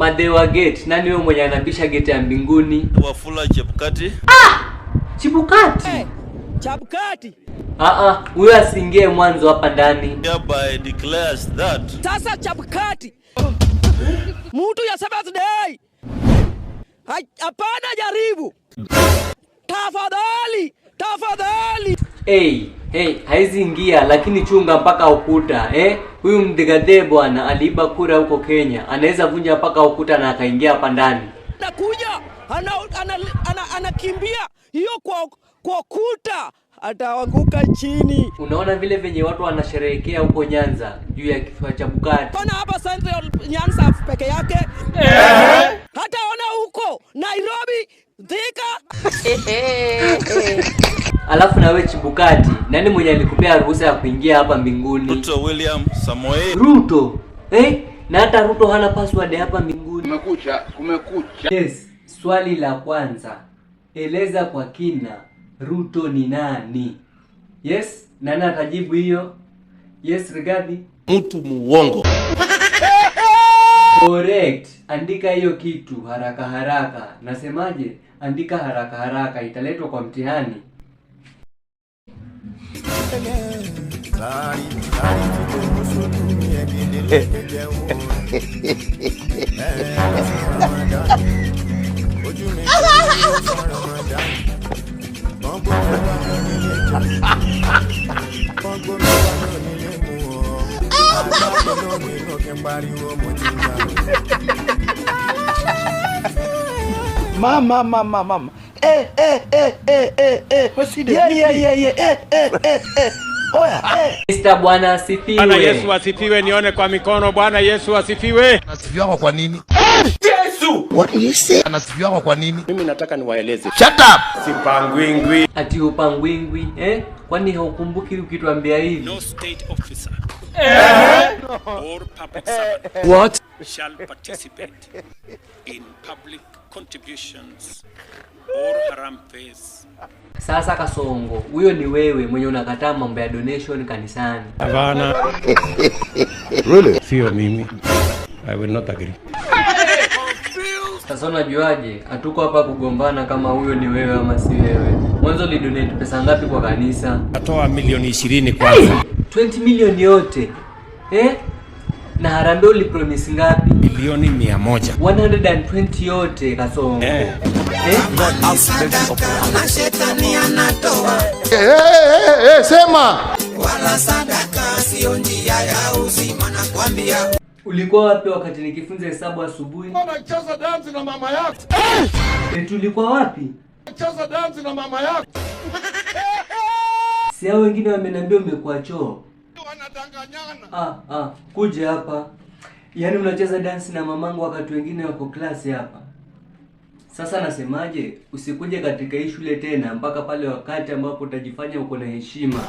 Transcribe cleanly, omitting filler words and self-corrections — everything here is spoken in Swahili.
Madhe wa gate, nani huyo mwenye anabisha gate ya mbinguni? Wafula Chebukati. Chebukati. Chebukati. Ah ah, huyo asiingie mwanzo hapa ndani. Hereby declares that Sasa Chebukati, mtu ya Seventh Day, hapana jaribu, tafadhali, tafadhali. Hey, hey, haizi ingia lakini chunga mpaka ukuta, eh? Huyu Mdigadhe bwana aliiba kura huko Kenya, anaweza vunja mpaka ukuta na akaingia hapa ndani. Anakuja anakimbia hiyo kwa kuta, ataanguka chini. Unaona vile venye watu wanasherehekea huko Nyanza juu ya kifo cha Chebukati. Pana hapa Central Nyanza peke yake, hata ona huko Nairobi, Thika. Alafu na wewe Chebukati, nani mwenye alikupea ruhusa ya kuingia hapa mbinguni? Ruto William Samoei. Ruto. Eh? Na hata Ruto hana password hapa mbinguni. Kumekucha, kumekucha. Yes, swali la kwanza. Eleza kwa kina Ruto ni nani? Yes, nani atajibu hiyo? Yes, Rigathi. Mtu muongo. Correct. Andika hiyo kitu haraka haraka. Nasemaje? Andika haraka haraka, italetwa kwa mtihani. Mama, mama, mama. Eh, eh, eh, eh, eh, eh. Yeah, yeah, yeah, yeah. Eh, eh, eh, eh. Oya, eh. Mr. Bwana asifiwe. Bwana Yesu asifiwe, nione kwa mikono. Bwana Yesu asifiwe. Anasifiwa kwa nini? Yesu! What did you say? Anasifiwa kwa nini? Mimi nataka niwaeleze. Shut up. Sipangwingwi. Ati upangwingwi, eh? Kwani haukumbuki ukituambia hivi? No state officer or public servant What? shall participate in public contributions or harambees. Sasa Kasongo, huyo ni wewe mwenye unakataa mambo ya donation kanisani. Hapana. Really? Sio mimi. I will not agree. Sasa unajuaje? Hatuko hapa kugombana kama huyo ni wewe ama si wewe. Mwanzo ulidonate pesa ngapi kwa kanisa? Natoa milioni 20 kwanza. 20 milioni yote. Eh? Na harambee ulipromise ngapi? Milioni 100. 120 yote Kasongo. Eh. Eh? Eh, eh, eh, eh, sema. Ulikuwa wapi wakati nikifunza hesabu asubuhi? Unacheza dansi na mama yako. Eh, tulikuwa wapi? Cheza dansi na mama yako. Si hao wengine wameniambia umekuwa choo. Wanadanganyana. Ah, ah, kuja hapa. Yaani unacheza dansi na mamangu wakati wengine wako klasi hapa. Sasa nasemaje? Usikuje katika hii shule tena mpaka pale wakati ambapo utajifanya uko na heshima.